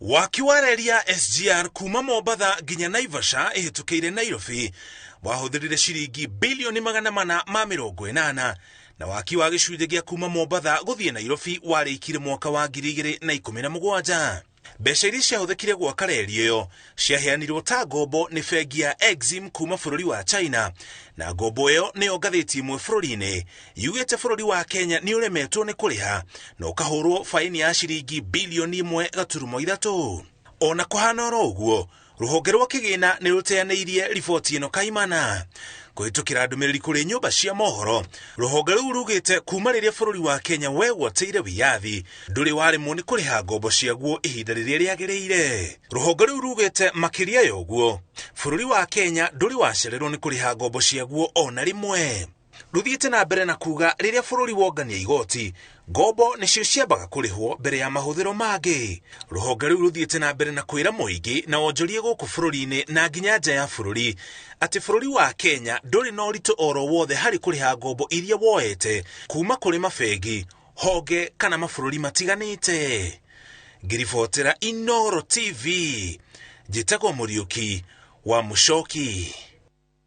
Waki wa reri ya SGR kuma Mombatha nginya Naivasha ĩhĩtũkĩire Nairobi wahũthĩrire ciringi bilioni 480, na waki wa gĩcunjĩ gĩa kuma Mombatha gũthiĩ Nairobi warĩkire mwaka wa 2017. Mbeca iria ciahũthĩkire gwaka reri ĩyo ciaheanirwo ta ngombo nĩ bengi ya Exim kuma bũrũri wa China, na ngombo ĩyo nĩyo ngathĩti ĩmwe bũrũri-inĩ yugĩte bũrũri wa Kenya nĩ ũremetwo nĩ kũrĩha na ũkahũrwo faini ya ciringi bilioni 1.3. Ona kũhana oro ũguo, rũhonge rwa kĩgĩna nĩ rũteanĩirie riboti ĩno kaimana. Kũhĩtũkĩra ndũmĩrĩri kũrĩ nyũmba cia mohoro, rũhonge rũu rugĩte kuma rĩrĩa bũrũri wa Kenya wegwatĩire wĩyathi ndũrĩ waremwo nĩ kũrĩha ngombo ciaguo ihinda rĩrĩa rĩagĩrĩire. Rũhonge rũu rugĩte makĩria ya ũguo, bũrũri wa Kenya ndũrĩ wacererwo nĩ kũrĩha ngombo ciaguo ona rĩmwe. Rũthiĩte na mbere na kuga rĩrĩa bũrũri wongania igoti, ngombo nĩcio ciambaga kũrĩhwo mbere ya mahũthĩro mangĩ. Rũhonge rũu rũthiĩte na mbere na kwĩra mũingĩ na wonjoria gũkũ bũrũri-inĩ na nginya nja ya bũrũri atĩ bũrũri wa Kenya ndũrĩ na ũritũ oro wothe harĩ kũrĩha ngombo iria woete kuma kũrĩ mabengi, honge kana mabũrũri matiganĩte. Ngiribotera Inooro TV, njĩtagwo Mũriũki wa Mũcoki.